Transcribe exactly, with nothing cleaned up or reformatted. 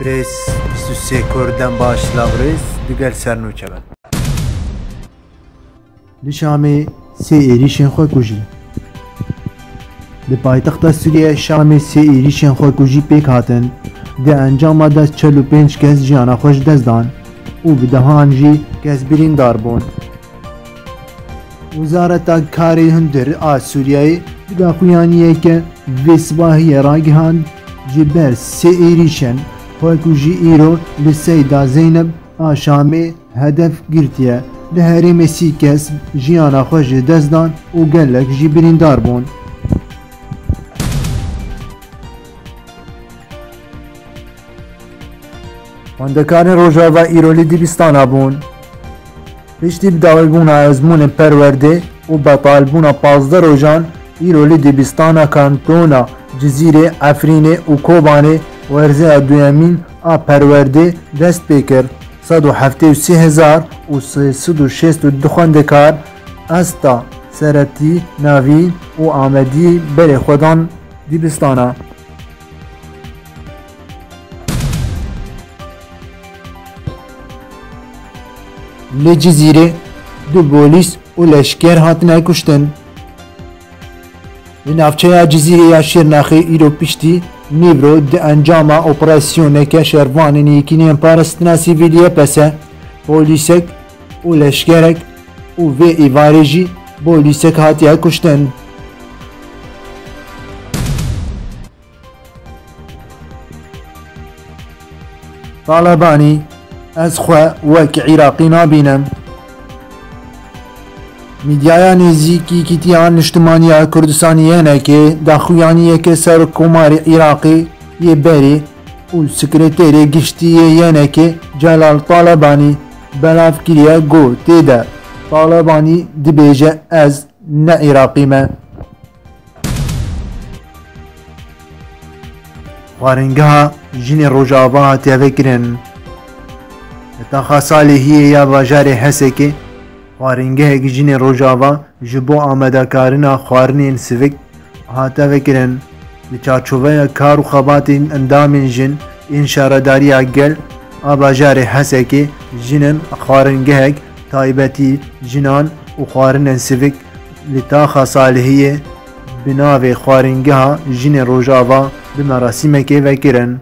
Birêz bîst û sê Kurd, dem baş, lav rêz, digel sernûçe bin. Li Şamê sê êrîşên xwekujî. Li paytexta Sûriyeyê Şamê sê êrîşên xwekujî pêk hatin. Di encama de çel û pênc kes jiyana xwe ji dest dan û bi dehan jî kes birîndar bûn. Wezareta Karê Hundir a Sûriyeyê di daxuyaniyeke vê sibahiyê ragihand, ji ber sê êrîşên xwekujî îro li Seyda Zeyneb a Şamê hedef girtiye. Li herêmê sî kes jiyana xwe ji dest dan û gelek jî birîndar bûn. Xwendekarên Rojava îro li dibistana bûn. Piştî bidawîbûna ezmûnên perwerdê û betalbûna pazdeh rojan, îro li dibistana kantona Cizîrê, Efrînê û Kobanê werzeya duyemîn a perwerdê dest pê kir. Sed û heftê û sê hezar û sê sed û şêst û du xwendekar asta seretî, navîn û amedî berê xwe dan dibistana. Li Cizîrê du polîs û leşker hatine kuştin. Li navçeya Cizîrê ya Şirnexê îro piştî nîvro di encama operasyoneke şervanên Yekîneyên Parastina Sivîl, Y P S, polîsek û leşkerek û vê êvarê jî polîsek hatiye kuştin. Talebanî, ez xwe wek Iraqî nabînim. Medyaya nêzîkî Yekîtiya Niştimaniya Kurdistanê, Y N K, daxuyaniyeke Serokkomarê Iraqê yê berê û Sekreterê Giştî yê Y N K Celal Talebanî belav kiriye, ku tê de Talebanî dibêje, ez ne Iraqî me. Xwaringeha jinê Rojava hatiye vekirin. Li taxa Salihiyê ya bajarê Hesekê xwaringehek jinê Rojava ji bo amadekarina xwarinên sivik hate vekirin. Li çarçoveya kar û xebatên endamên jin ên Şaredariya Gel a bajarê Hesekê, jinên xwaringehek taybetî jinan û xwarinên sivik li taxa Salihiyê bi navê Xwaringeha Jinê Rojava bi merasîmekê vekirin.